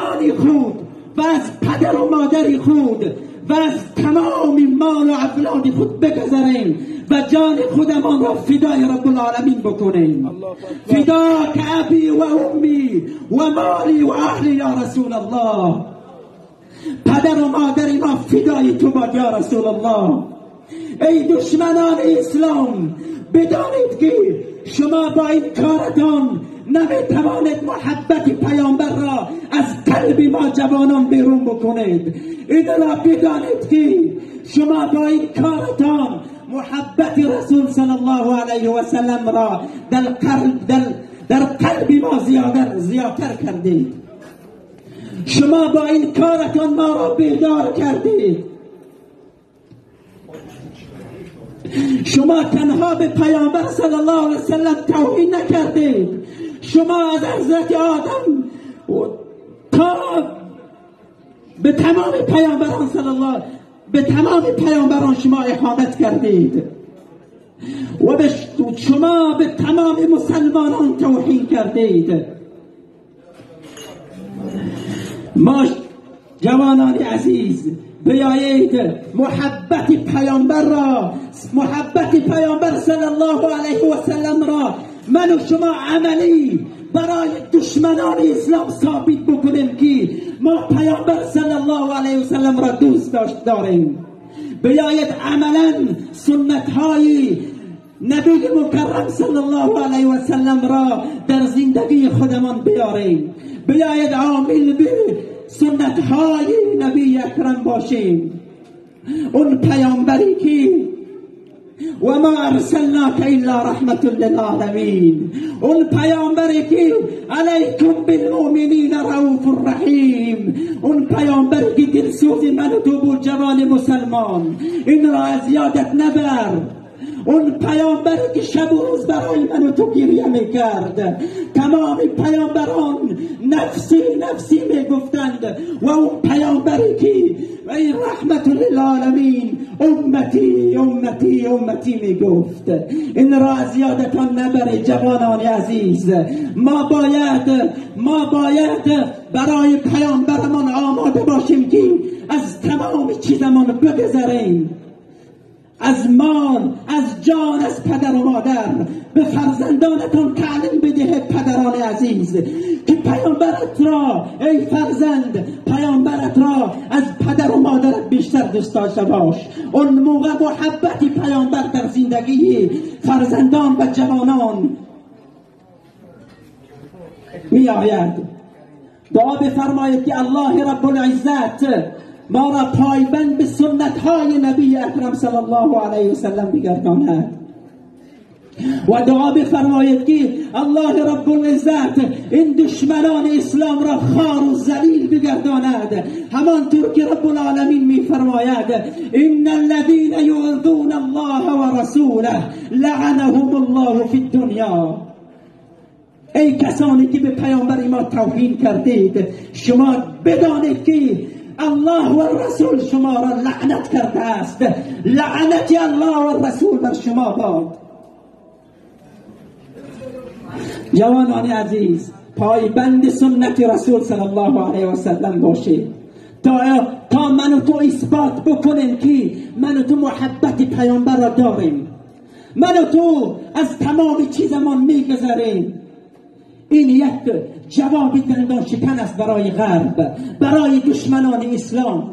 جان خود و از پدر و مادر خود و از تمام مال و اولاد خود بگذریم و جان خودمان را فدای رب العالمین بکنیم. فداک ابی و امی و مالی و اهلی یا رسول الله. پدر و مادر ما فدای تو باد یا رسول الله. ای دشمنان اسلام، بدانید که شما با این کارتان نمیتوانید محبت پیامبر را از قلب ما جوانان بیرون بکنید. این را بدانید که شما با این کارتان محبت رسول صلی الله علیه و سلم را در قلب ما زیادتر کردید. شما با این کارتان ما را بیدار کردید. شما تنها به پیامبر صلی الله علیه و سلم توهین نکردید، شما از حضرت آدم تا به تمام پیامبران صلی الله به تمام پیامبران شما اهانت کردید و به شما به تمام مسلمانان توهین کردید. ما جوانان عزیز، بیایید محبت پیامبر را، محبت پیامبر صلی الله علیه و سلم را من و شما عملی برای دشمنان اسلام ثابت بکنیم که ما پیامبر صلی الله علیه و سلم را دوست داریم. بیایید عملا سنت های نبی مکرم صلی الله علیه و سلم را در زندگی خودمان بیاریم. بیایید عامل به سنت های نبی اکرم باشیم، اون پیامبری که و ما ارسلناک الا رحمة للعالمین، اون پیامبری که علیکم بالمؤمنین رؤوف الرحیم، اون پیامبری که دلسوز من و تو بود جوان مسلمان، این را از یادت نبر. اون پیامبری که شب و روز برای من و تو گریه میکرد، تمام پیامبران نفسی نفسی میگفتند، و اون پیامبری که ای رحمت للعالمین امتی امتی امتی میگفت. این را از یادتان نبره جوانان عزیز. ما باید برای پیامبرمان آماده باشیم که از تمام چیزمان بگذریم، از مال، از جان، از پدر و مادر. به فرزندانتان تعلیم بدهید پدران عزیز که پیامبرت را، ای فرزند، پیامبرت را از پدر و مادرت بیشتر دوست داشته باش. اون موقع محبت پیامبر در زندگی فرزندان و جوانان می آید. دعا بفرمایید که الله رب العزت ما را پایبند به سنت های نبی اکرم صلی الله علیه و سلم بگرداند، و دعا بفرمایید که الله رب العزت این دشمنان اسلام را خوار و ذلیل بگرداند، همانطور که رب العالمین میفرماید ان الذین یؤذون الله و رسوله لعنهم الله فی الدنیا. ای کسانی که به پیامبر ما توهین کردید، شما بدانید که الله و رسول شما را لعنت کرده است. لعنت الله و رسول بر شما باد. جوانان عزیز، پایبند سنت رسول صلی الله علیه و سلم باشید تا من و تو اثبات بکنیم که من و تو محبت پیامبر را داریم، من و تو از تمام چیزمان میگذریم. این یک جواب دندان شکن است برای غرب، برای دشمنان اسلام.